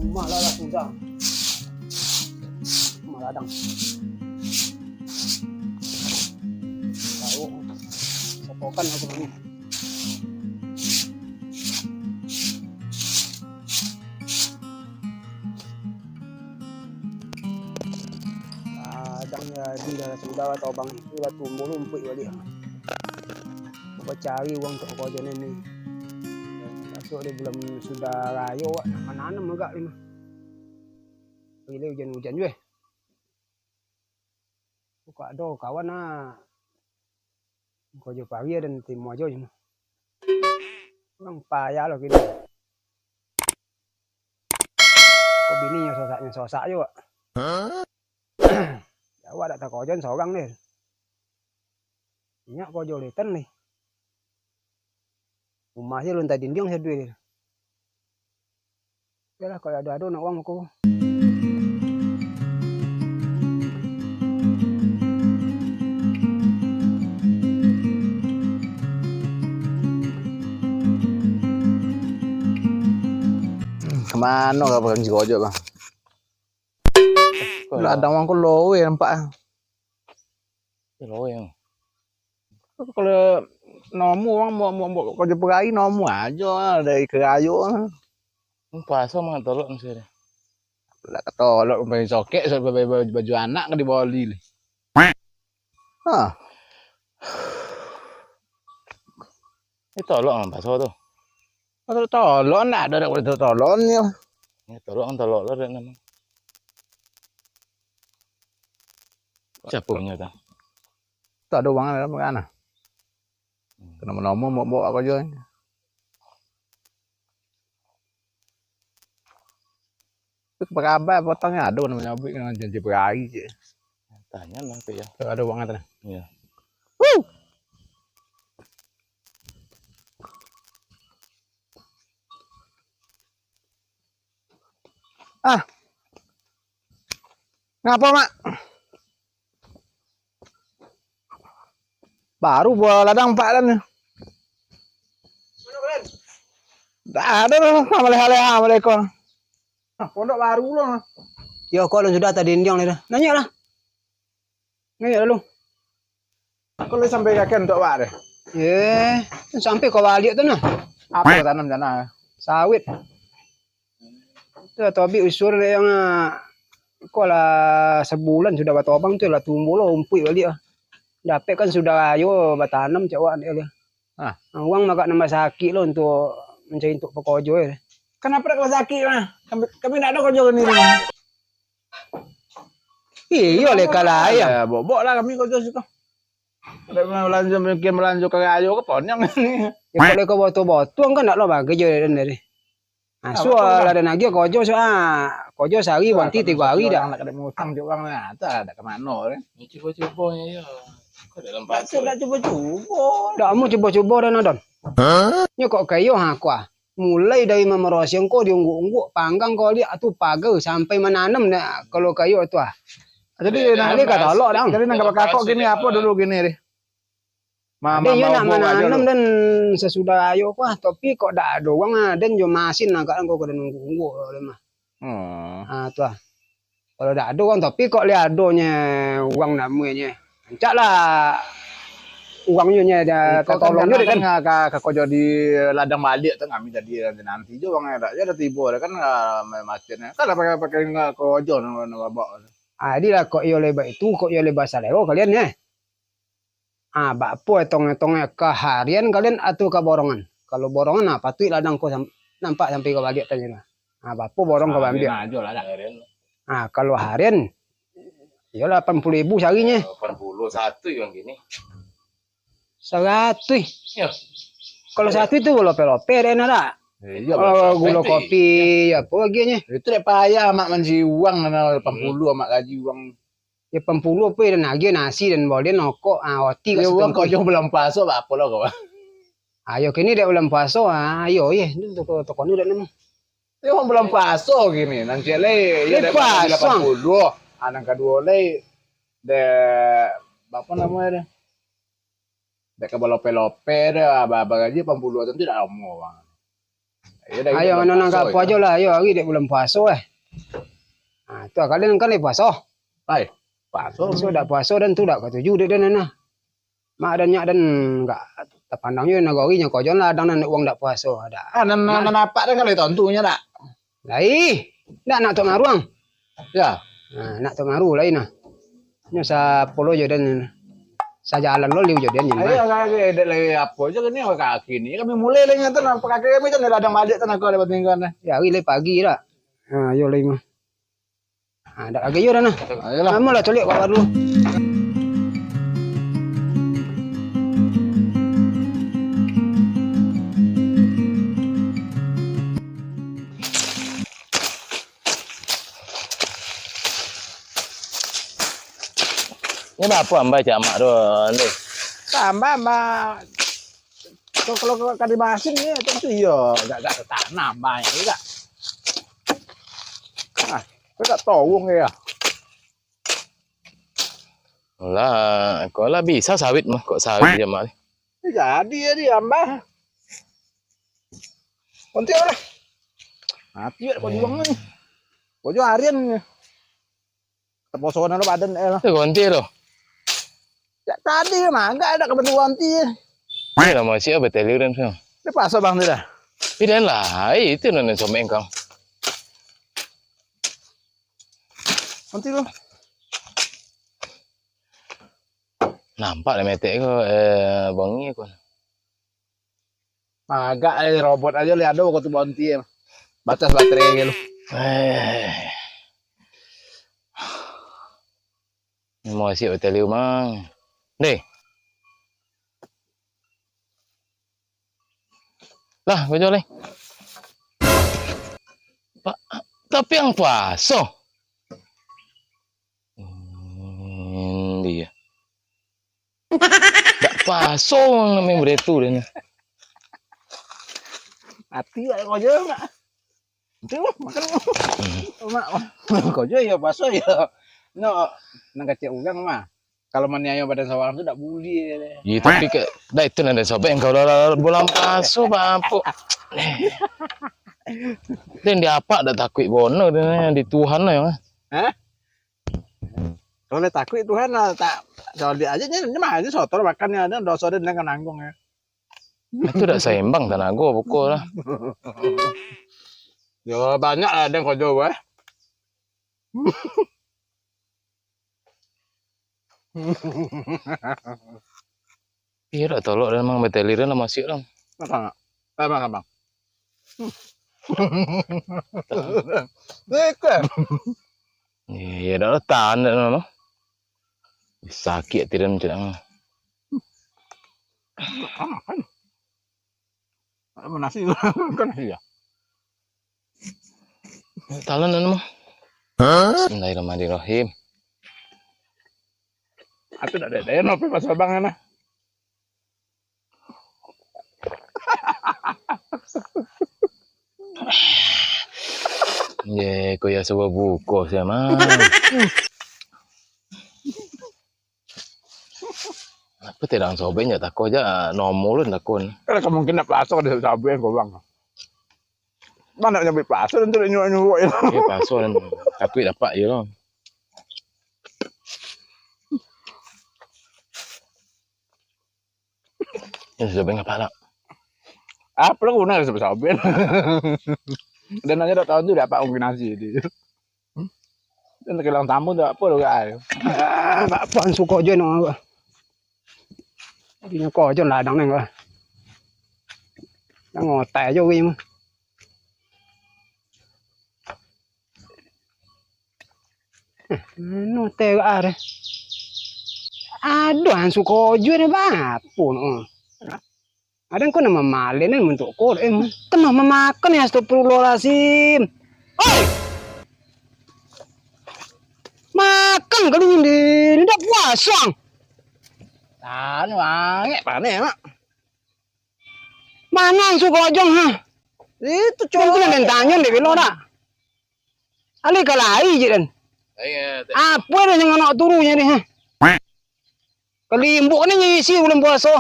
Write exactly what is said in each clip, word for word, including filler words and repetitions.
Rumah lah, lah sudah. Rumah ladang. Tahu. Sopokan aku ni. Kadang jadi lah sudah, atau bang itu lah tumbuh lumpuik baliak. Bacari urang untuak karajo ni. Masuk di bulan sudah rayo, wak nak mananam agak ni mah. Pilih ujan-ujan juo. Kok ado kawan ah. Karajo pari dan timo ajo je. Urang payah lo kini. Kok bini nyo sosak, nyo sosak jo, wak. Awak dak takarajo sorang deh. Inyak karajo letan deh. Rumah je lontai dindiang saduo deh. Yalah, kalau ado-ado nak uang aku. Kamano ka Bang Jiko Ojok, Bang? Ladang wang ko loe nampak. Loe. Kalau nomu wang mau, mau, mau karajo parai, nomu ajo dari karajo. Puaso mah tolok mesti ada. Lah tolok main sokek, so, baju, baju, baju anak ka diboli ni. Ha. Ni tolok mah puaso tu. Kalau tolok, ndak ado, ndak boleh tolok ni. Ni tolok kan tolok lah, dak nama. Siapa punya tu? Tak ada uang dalam kan? Hmm. Kena menomo, mau bawa apa aja. Tu apa kabar, potongnya ada nama nyabuik dengan janji berhari je. Tanya lah tu ya. Tak ada uang tu. Iya. Wuh! Ah. Ngapa, Mak? Baru buah ladang empat dan. Dah ada tu, sama leha-leha, Assalamualaikum. Ah, pondok baru lah. Yo, kau sudah tadi indiang ni dah. Nanya lah. Nanya dulu. Kau boleh sampai kakan untuk awak deh. Eh, sampai kau balik tu nah. Apa kau tanam sana? Sawit. Tu lah tobik usur dek yang, ah, ko lah sebulan sudah batobang tu lah tumbuh lo umpuik baliak lah. Dapek kan sudah ayo batanam cak wak dek lah. Ah. Uang mah agak nambah sakik lo untuk mancari untuk pekojo eh. Kenapa dak basakik mah? Kami, kami dak ada kerja ni. Iyo leh kalau ayah. Ya, bobok lah kami kerja siko. Dak malanjut mungkin malanjut karajo ke ponyang ni. Ya kalau kau botuang-botuang kan dak lo bagai je dan dari. Ah, sual lah dan lagi kojo sa, kojo sehari berhenti tiga hari dah. Nak kena mutang je orang lah, tak ada ke mano kan. Cuba-cuba ya. Kau dalam pasal. Tak cuba-cuba. Dak mau cuba-cuba dan adon. Nyo kok kayo ha kau ah. Mulai dari mamarosiang kau diungguk-ungguk, panggang kau liak tu pagar sampai mananam dah kalau kayo tu ah. Jadi nak kata Allah dah. Jadi nak bakakok gini apa dulu gini deh. Ado iyo nak mananam dan sasudah ayo ko ah, tapi kok dak ado urang ah, den jo masin agak ko ka den ungguk-ungguk mah. Hmm. Ah, tu ah. Kalau dak ado urang, tapi kok lai adonyo urang namuanyo. Rancak lah urang nyo nyo tatolong jo kan. Ka, ka, ka kojo di ladang baliak tu kami tadi nanti jo urang dak ado tibo dah kan, ah, masin. Kan lah pakai, pakai kojo nak babak. Ah, jadi lah kok iyo lai baitu, kok iyo lai basalero kalian nyo. Ah, baapo etong-etongnyo, ka harian kalian atau ka borongan? Kalau borongan, ah, patuik ladang ko sam-, nampak sampai ka baliak tadi tu. Ah, baapo borong ka baambiak? Harian ajo lah, dak harian. Ah, kalau harian, iyo lapan puluah ribu saharinyo. Lapan puluah, saratuih urang kini. Saratuih? Iyo. Kalau saratuih tu lope-lope dek enak dak? Iyo, oh, gulo kopi, apo lagi nyo? Itu dek payah amak manji uang, lapan puluah amak gaji uang. Yo, lapan puluah pun ado nagih nasi dan bolian rokok, ah, roti kat situ. Yo, uang kok jo bulan puaso, apo lah kau? Ayo, kini dak bulan puaso, ah, ayo, ye, tu toko, toko ni dak nemu. Yo, uang bulan puaso kini, nan ciek lai, yo, dak puaso. Lapan puluah, ah, nan kaduo lai, dek, apo namonyo deh? Dek ka balope-lope deh, aba-aba gaji lapan puluah tu dak lamo, bang. Ayo, dah, ayo, bulan puaso, ayo. Ayo, ari dek bulan puaso, eh. Ha, tu kalian kan lai puaso. Lai puaso. Puaso dak puaso, dan tu dak katuju dek den, nah. Mak dan nyak den gak tapandang jo nagori nyo ko, jan lah dang nan wang dak puaso, dak. Ah, nan, nan, nan apak den kan lai tantunyo dak? Lai, dak nak tok maruang. Ya. Nah, nak tok maru lai nah. Nyo sapolo jo den, sajalan lo liu jo den, nyo. Ayo, lah, lah, lah, lah, apo jo kini, kaki ni kami mulai lai ngatan, apa kaki kami kan ladang balik tanah ko lewat mingguan dah. Ya, hari lai pagi dak. Ha, yo lai mah. Ha, dak lagi yo dah nah. Ayolah. Amolah coliak kawan dulu. Ini bapa amba cak amak tu, Ndeh? Tambah amba. Kalau, kalau, kalau ka dibasin ni, tentu iyo, agak, agak tatanam banyak juga. Ah, kau tak tawung ya? Lah, kau lah bisa sawit mah, kok sawit je mah. Jadi ya di ambah. Konti lah. Mati ya kau juang ni. Kau jual harian ni. Teposoan lo badan eh lah. Tu konti tu. Ya tadi mah agak ada kebetulan ti. Ini lah masih apa teliran tu. Dia pasal bang tu dah. Ini lah, itu nan someng kau. Nanti tu. Nampak dah metek ko, eh, bongi ko. Agak eh, robot aja lihat dulu kau tu bonti eh. Batas baterai ke lu. Eh. Mau siap hotel Liu, Mang. Deh. Lah, kau jual, eh. Pak, tapi yang puaso. Hmm, dia. Tak puaso orang nak main beretu dia ni. Hati lah kau je, Mak. Nanti lah, makan. Hmm. Mak, kau je ya puaso ya. No, nang kacik urang mah. Kalau maniayo badan saurang tu dak buliah. Ya, tapi ke, dah itu nanda sobek engkau dah, dah, dah bulan puaso, bapuk. Dan di apak dak takuik bono di Tuhan lah, ya. Hah? Kalau dak takuik Tuhan lah, tak, kalau dia aja, dia, dia mah aja soto makan ni, ada dosa dia dengan nanggung ya. Itu dak seimbang tanago pokok lah. Ya, banyak lah ada yang kojo, weh. Iyo dak tolok dah, Mang, bateli dah lah masiak dah. Makan, Mak? Eh, makan, Bang. Iyo, dak lah tahan dah, Mang. Sakik ati den macam mana. Makan. Ada nasi kan ya. Talan anu mah. Bismillahirrahmanirrahim. Aku dak ada daya nopi pas abang ana. Ye, ko ya subuh buko sia mah. Apa tidak sobek nyo tako ja nomor lu tako ni. Kalau kemungkinan pasok ada sabuk yang kobang. Mana nyampe pasok nanti nyuruh-nyuruh ya. Iya pasok dan tapi dapat je lah. Ini sudah banyak pala. Apa lah guna sabuk-sabuk. Dan aja dak tahu tu dapat kombinasi dia. Dan terkilang tamu tu apa tu, guys? Ah, tak apa, suka je no. Inyo ko je ladang ni, guys. Nang otai je, weh, mah. Anu teh ah deh. Aduh, ansu kojo ni bapo no. Ada ko nama malen ni untuk ko eh tengah mamakan ya, astagfirullahalazim. Oi. Makan kali ini ndak puasa. Anu angek panek mak. Mana ansu kojo ha? Itu cuma den tanyo dek bilo dak. Alih ka lai je den. Apo dah jangan nak turunnya ni ha. Kalimbuk ni ngisi bulan puasa.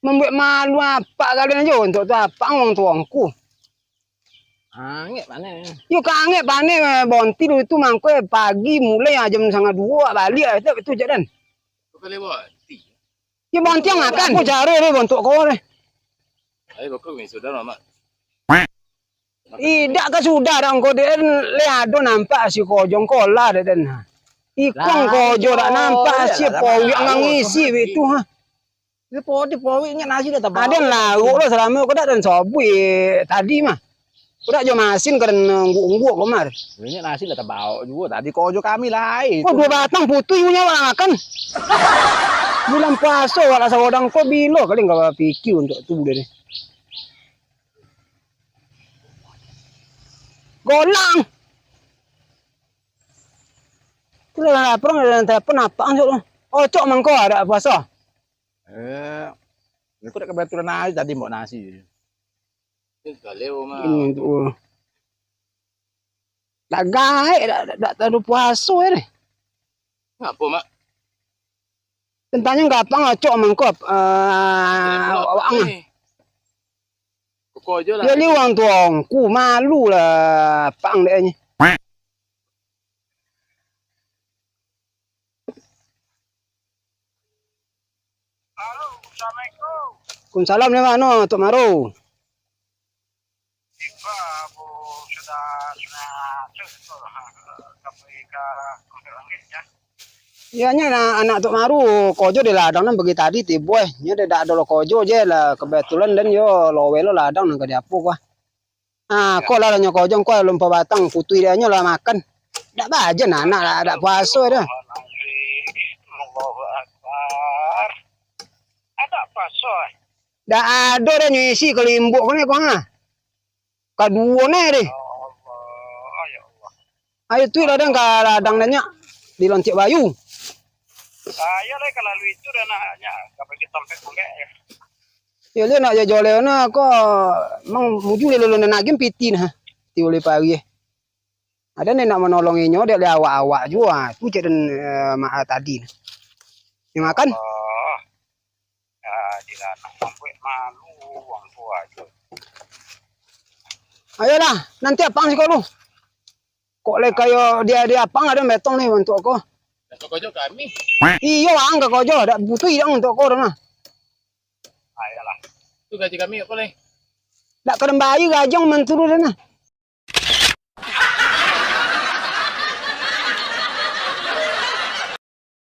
Mambuek malu apak kalian jo, untuak tu apak wong tuangku. Angek paneh. Yo ka angek paneh, bonti dulu tu mangko pagi mulai jam sangah duo baliak tu, tu jak dan. Bukan lewat. Yo bonti makan. Apo caro deh bontuk ko deh. Ai bako sudah mamak. Idak ka sudah dah angko dek le ado nampak si kojong kola dek den. Ikong kojo dak nampak si powik ngangisi wik tu ha. Ni podi powik inyo nasi dah tabao. Aden laruk lo salamo ko dak den sobuik tadi mah. Ko dak jo masin ka den ungguak-ungguak ko mar. Inyo nasi dah tabao juo tadi kojo kami lai. Ko duo batang putuih nyo awak makan. Bulan puaso awak lah sagodang ko bilo kali ka bapikia untuak tu deh. Golang. Tu lah lapar, ada telepon apak tu. Ocok mangko dak puaso. Eh, aku dak kebetulan aja tadi mbok nasi. Ini tu. Dak gaek, dak, dak, dak tahu puaso ni. Ngapo, Mak? Tantanyo gapang acok mangko, eh, awak ang. Koko ajo lah. Jadi urang tuangku malu lah pang dek nyo. Halo, assalamualaikum. Waalaikumsalam, dari mano, Tok Maru? Tiba, Bu, sudah, sudah, sudah, sampai ka Kumbang Langit, ya. Iyo, nyo lah, anak Tok Maru, kojo di ladang nan pagi tadi tibo, eh. Nyo dak ado lo kojo je lah, kebetulan den yo loweh lo ladang nan ka diapo ko. Ah, ko lah nyo kojo ko lumpo batang, putuih dek nyo lah makan. Dak bajen anak lah, dak puaso dah. Allahu Akbar. Dak puaso, eh? Dak ado dah nyo isi kalimbuk ko ni, ko, ha. Kaduo ne deh. Ya Allah, ya Allah. Ayo tu ladang ka ladang dan nyak di Lontiak Bayu. Ayo lah ka lalu itu dah nak nyak ka pergi tampek bungkek ya. Yo, liyo nak jajoleh na ko mang muju lelo nak gin piti nah. Ti ulih pari. Ada ni nak manolong inyo dek le awak-awak juo. Ah, tu cek den, eh, mak tadi nah. Ni makan. Oh. Ya, di lanang mambuek malu wang tua tu. Ayolah, nanti apang siko lu. Kok lai kayo dia, dia apang ado metong ni bantuak ko. Dak ka kojo kami. Iyo, ang ka kojo, dak butuh idang untuak ko dah nah. Ayolah. Tu gaji kami apo lai? Dak ka den bayar gaji ang manturu dah nah.